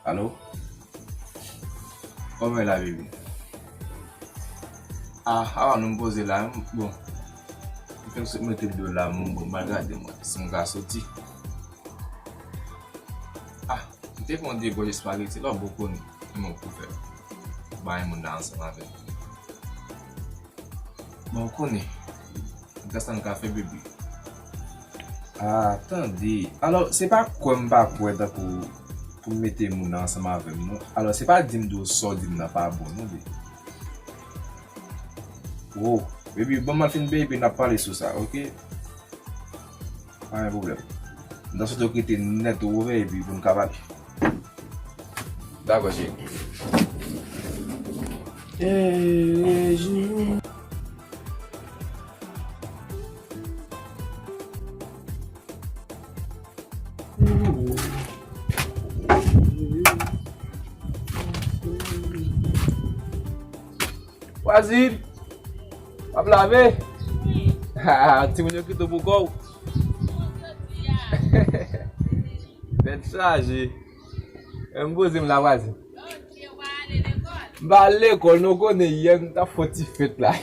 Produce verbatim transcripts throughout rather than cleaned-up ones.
Alo? Kòman w ye la, baby? Ah, ah, nou m poze la, m, bon. M fèk sot mete dlo la, m, bon, m al gade mwen, si m ka soti. Ah, m te fè yon de gòj espageti la, bon, konnen, men mwen pou fè. Bay moun la ansanm avè m. Bon, ou konnen. Gad sa n ka fè, baby. Ah, tande. Alò, se pa kwè m pa kwè tankou pou m mete moun nan ansanm avè m, non. Alò, se pa di m tou sa w di m nan pa bon, non, baby. Oh, baby, ban m al fin bebe, n ap pale sou sa, oke? Pa gen pwoblèm. M ta swete w kite nèt ouvè epi pou n ka pale. Dakò, cheri. Vwazin! W ap lave? Timoun yo kite w pou kò w. Tèt chaje. M poze m la, vwazin. M pa al lekòl, non, konnen yè m t ap fè ti fèt la.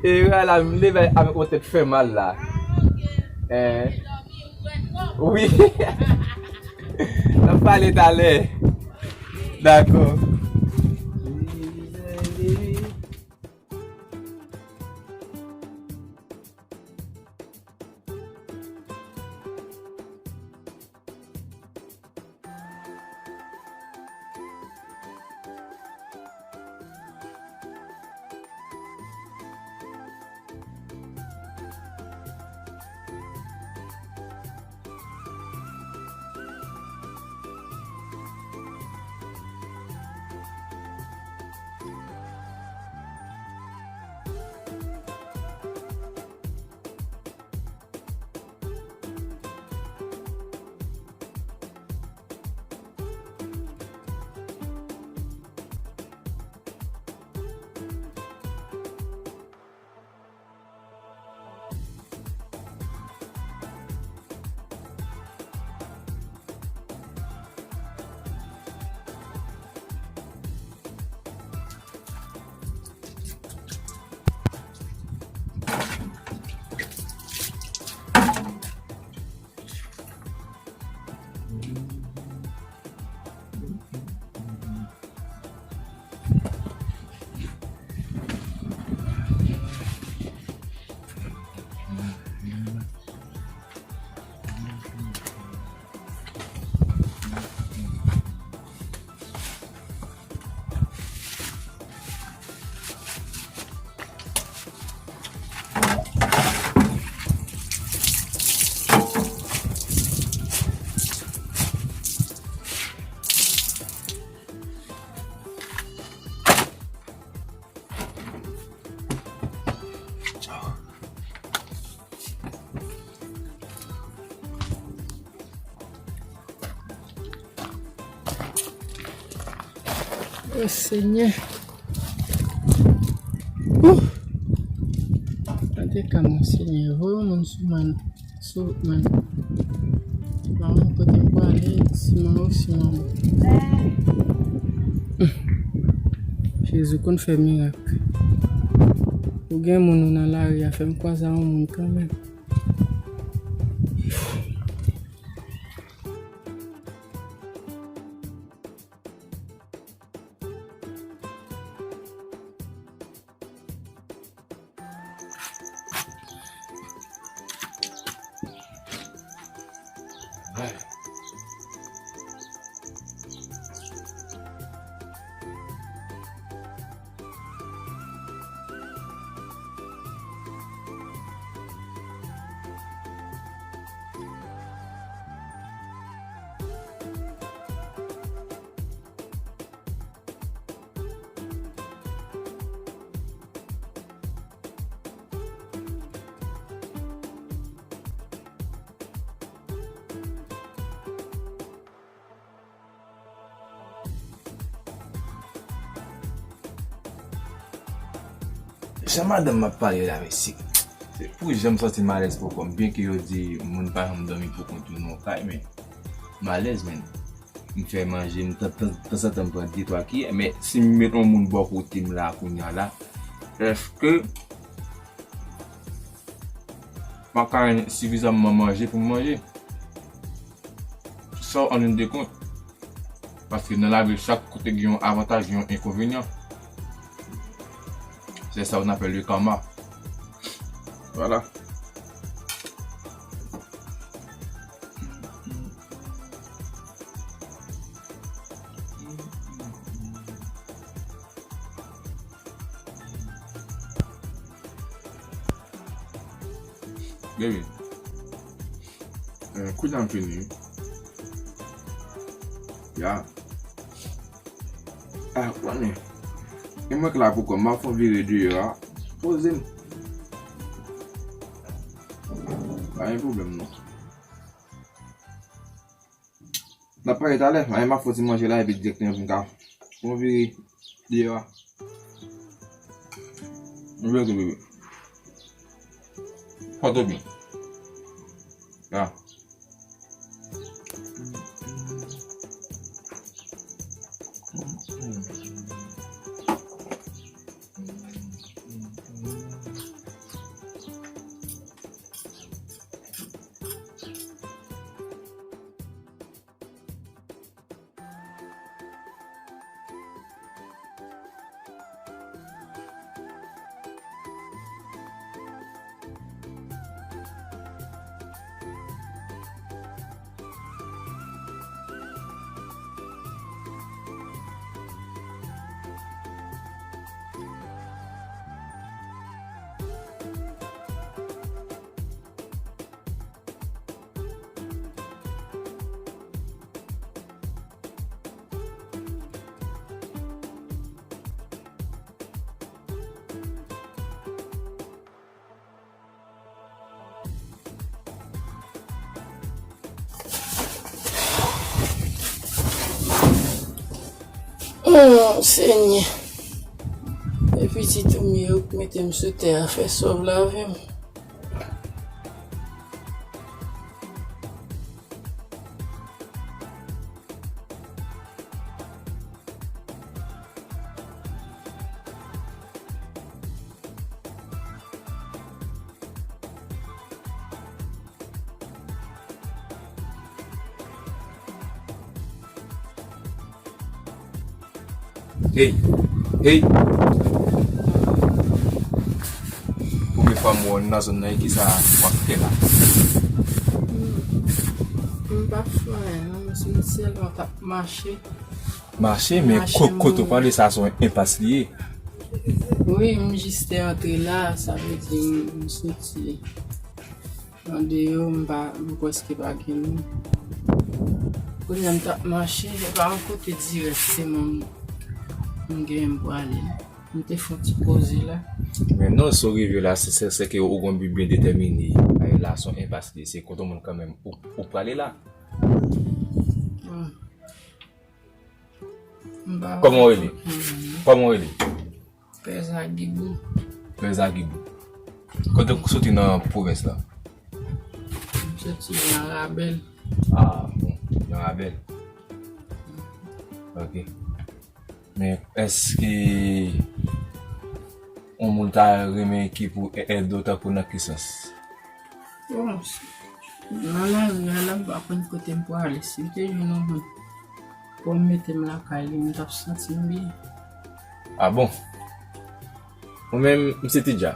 E wè la, m leve avèk yon tèt fè mal la. Eh. Wi. N ap pale talè. Dakò. O Senyè. Ouh. Tande ka mwen, Senyè. Voye yon moun sou mwen. Sou mwen. Mwen kote m prale, siman ou siman mwen. Jezi konn fè mirak. Ou gen moun ou nan lari a, fè m kwaze a yon moun kanmenm. Jan madanm m ap pale la, mesye. Se pou jan m santi m alèz pou kò m. Byenke yo di moun pa janm dòmi pou kont yo nan yon kay, men m alèz, men. m fè manje, m tan- tan- tanzantan m pran de twa kiyè, men si m met yon moun bò kote m la kounye a la, èske m ap ka jwenn sifizamman manje pou m manje? Sa w an liy de kont. Paske nan lavi, chak kote gen yon avantaj, gen yon enkonvenyan. Se sa yo apèl le karma. Vwala. Baby. Eh, kounye a m fini. Ya. Ah, konnen. E mwen k la pou kò m, m ap fè yon vire deyò a. Poze m. Pa gen pwoblèm non. N ap pale talè, men m ap fè ti manje la epi dirèkteman pou m ka fè yon vire deyò a. Mwen bezwen bebe. Fò w byen. Ya. Oh, Senyè. E pitit ou m ye, ou k mete m sou tè a, fè sa w vle avè m. Hey! Hey! Premye fwa m wè w nan zòn nan, e kisa w ap fè la? M pa fè anyen non, m sèlman t ap mache. Mache, men mache, ko- kote w prale sa, se yon enpas li ye. Wi, m jis te antre la, sa vle di m soti andeyò, m pa, m prèske pa gen moun. Kounye a m t ap mache, se pa yon kote dirèkteman m, m genyen m prale. M te fè yon ti poze la. Men non, si w rive la, se, se, se ke ou gon bi byen detèmine. Ay la, se yon enpas li ye, se kote moun kanmenm ou, ou prale la. Hmm. Kòman w rele? Kòman w rele? Pè Zagibou. Pè Zagibou. Kote w soti nan pwovens la? M soti nan Rabèl. Ah, bon, nan Rabèl. Ok. Men èske yon moun ta renmen ki pou è- ède w tankou nan ki sans? Bon, nan lari a la, m pa konn kote m prale. Si m te jwenn yon moun pou m mete m lakay li, m t ap santi m byen. Ah bon? Mwen menm, m se Tidja.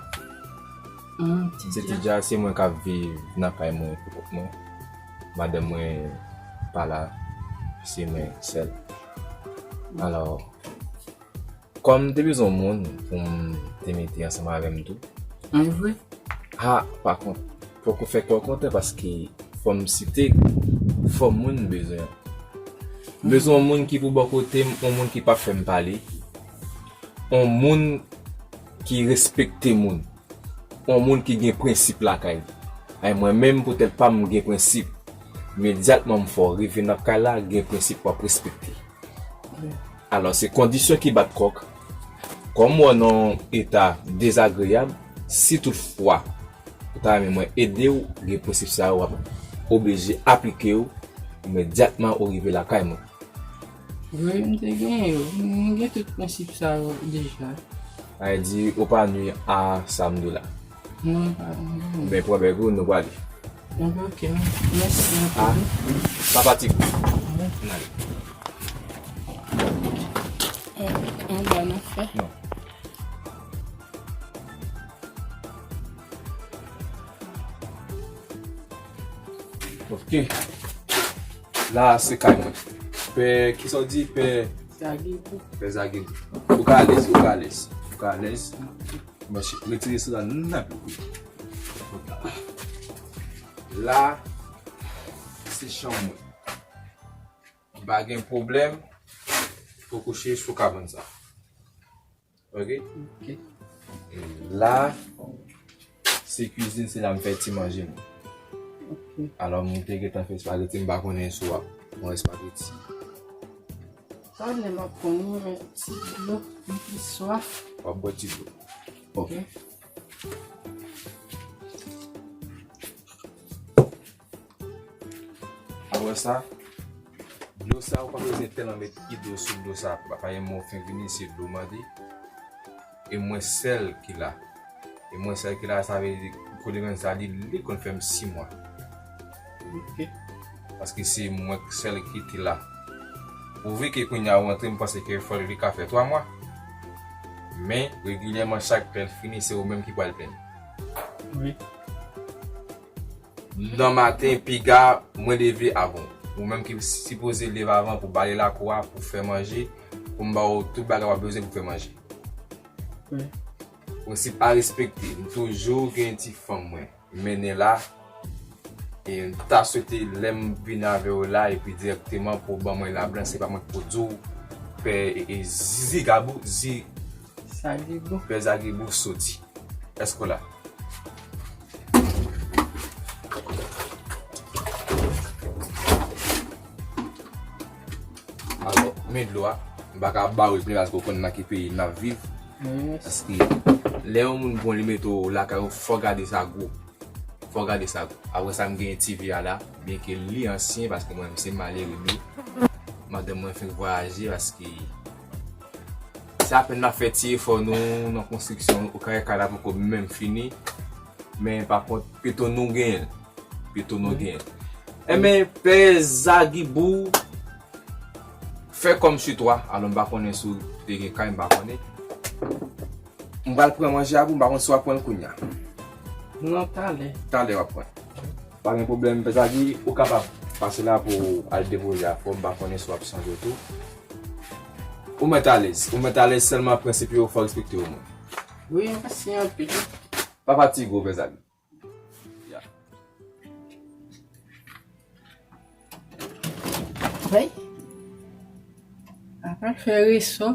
Hmm, M se Tidja. Tidja, se mwen k ap viv nan kay mwen pou kont mwen. Madanm mwen pa la, se mwen sèl. Alò, kòm m te bezwen yon moun pou m te mete ansanm avè m tou. An vre? Ha, pa kont, poko fè kè w kontan paske fò m site, fò moun m bezwen. M bezwen yon moun ki pou bò kote m, yon moun ki p ap fè m pale, yon moun ki respekte moun, yon moun ki gen prensip lakay li. Ay, mwen menm, poutèt pa m, m gen prensip. Imedyatman m fè w rive nan kay la, gen prensip w ap respekte. Alò, se kondisyon ki bat kòk. Kòm w nan yon eta dezagreyab, si toutfwa ou ta renmen mwen ede w, gen prensip sa yo w ap oblije aplike yo imedyatman ou rive lakay mwen. Wi, m te gen yo. M gen tout prensip sa yo deja. Sa vle di, ou pa nwi a Samdo la. Non, pa, non. Ben, pran bèg ou, nou prale. Ok, ok. Mèsi anpil. Ah, pa fatige. Wi. N ale. An, anba nan fè. Non. Ok. La, se kay mwen. Pè, kisa w di, pè? Zagibou. Pè Zagibou. Ou ka alèz, ou ka alèz. Ou ka alèz. Mèsi. Retire sou la, n ap wi. La, se chanm mwen. Pa gen pwoblèm. Pou kouche sou kabann sa. Ok? Ok. E la, se kwizin, se la m fè ti manje mwen. Ok. Alò, m te gentan fè espageti, m pa konnen si w ap pran espageti. Sa lè m ap pran, mwen ti dlo, m pi swaf. W ap bwè ti dlo. Ok. Ok. Apre sa, dlo sa, ou pa bezwen tèlman met idwo sou dlo sa. Pa, pa gen mwen fin vini, se dlo mande. E mwen sèl ki la. E mwen sèl ki la, sa vle di, kote grenn sa, li, li konn fè m sis mwa. Ok. Paske se mwen sèl ki te la. Pouvi ke kounye a ou antre, m panse ke fò li ka fè twa mwa. Men, regilyèman, chak lè l fini, se ou menm ki pral plenn. Wi. Nan maten, piga, mwen leve avan w. Ou menm ki sipoze leve avan pou bale lakou a, pou fè manje, pou m ba w tout bagay w ap bezwen pou fè manje. Wi. Prensip a respekte. M toujou gen ti fanm mwen mennen la. E m ta swete lè m vin avè w la, epi dirèkteman pou w ban mwen lablan, se pa mwen ki pou di w, pè, e, e, Zigabou, Zi-, Zagibou. Pè Zagibou soti. Èske w la? Alò, men dlo a. M pa ka ba w l plen paske w konn nan ki peyi n ap viv. Yes. Paske lè yon moun bon, li mete w lakay ou, fò gade sa gwo. Fò gade sa gwo. Apre sa, m gen T V a la, byenke li ansyen, paske mwen, se malere m ye. Madanm mwen fenk vwayaje, paske se apèn n ap fè ti efò nou nan konstriksyon, ou kay kay la poko menm fini. Men pa kont, pito nou genyen l. Pito nou genyen l. Enben, pè Zagibou, fè kòmsi twa. Alò, m pa konnen si w te gen kay, m pa konnen. M pral pran manje a pou m, m pa konn si w ap pran l kounye a. Non, talè. Talè w ap pran. Pa gen pwoblèm, pè Zagi, ou kapab pase la pou al depoze afè w, m pa konnen si w ap sonje w tou. Ou mèt alèz, ou mèt alèz, sèlman prensip yo, fò respekte yo mwen. Wi, mèsi anpil. Pa fatige w, pè Zagi. Ya. Vey. Apa fè reso.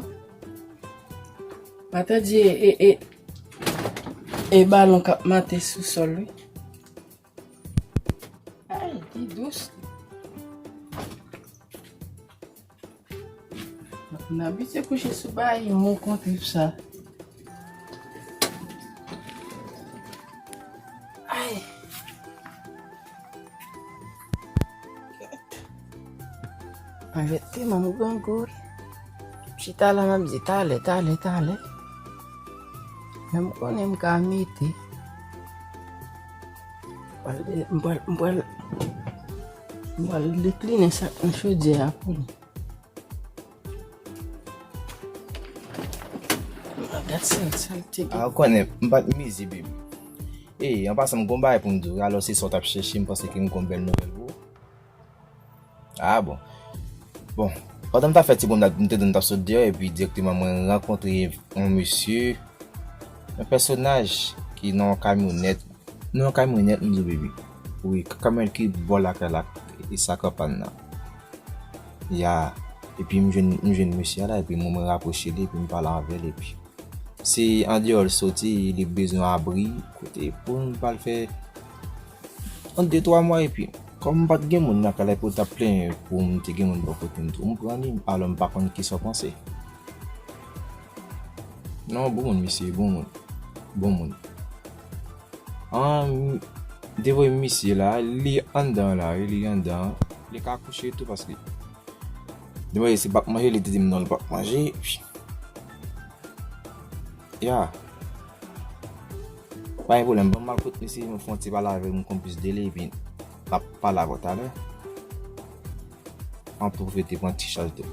Mwen ta di e, e, e, e balon k ap mate sou sòl, wi. Ay, li dous. N abitye kouche sou bayi mou kontrip sa. Ay. Anjèt te manm grangou. Chita la, m ap di talè, talè, talè. Men m konnen m ka mete. M pral, m pral, m pral, m pral deklinen sa k nan chodyè a pou li. Gad sa, sa l te gen. A, ou konnen, m pa t mize, baby. E, an pasan, m gon bagay pou m di w. Alò, se sa w t ap chèche, m panse ke m gon bèl nouvèl pou ou. A, bon. Bon, pandan m t ap fè ti bon, m te di m t ap sot deyò, epi dirèkteman, mwen rankontre yon mesye, yon pèsonaj ki nan yon kamyonèt. Nan yon kamyonèt, m di w, baby. Wi, kamyonèt ki bò lakay la, e sa kanpay nan. Ya, epi m jwenn, m jwenn mesye a la, epi mwen, mwen rapwoche li, epi m pale avè l, epi se andeyò l soti, li bezwen abri, kote pou m pa l fè yon de twa mwa, epi kòm m pa t gen moun lakay la, epi w t ap plenyen pou m te gen moun bò kote m tou, m pran li, alò m pa konn kisa w panse. Non, bon moun, mesye, bon moun. Bon moun. An, devoye misye la, li anndan la, wi, li anndan. Li ka kouche tou paske Demwazèl, si l p ap manje, li te di m non, li p ap manje. Ya. Pa gen pwoblèm, ban m al kot misye, m fè yon ti pale avè l, m konn plis de li, epi n ap pale avè w talè. M ap pwofite pran ti chaj tou.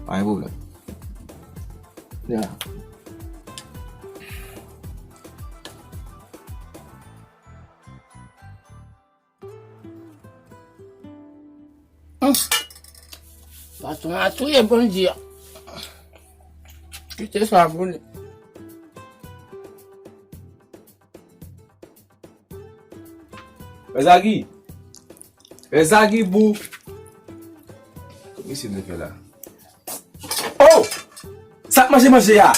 Pa gen pwoblèm. Ya. Hum. Patwon an touye Bondye. Kite sa pou li. Pè Zagi. Pè Zagi bou. Kòman misye vle fè la? Oh! Sa k manje manje a?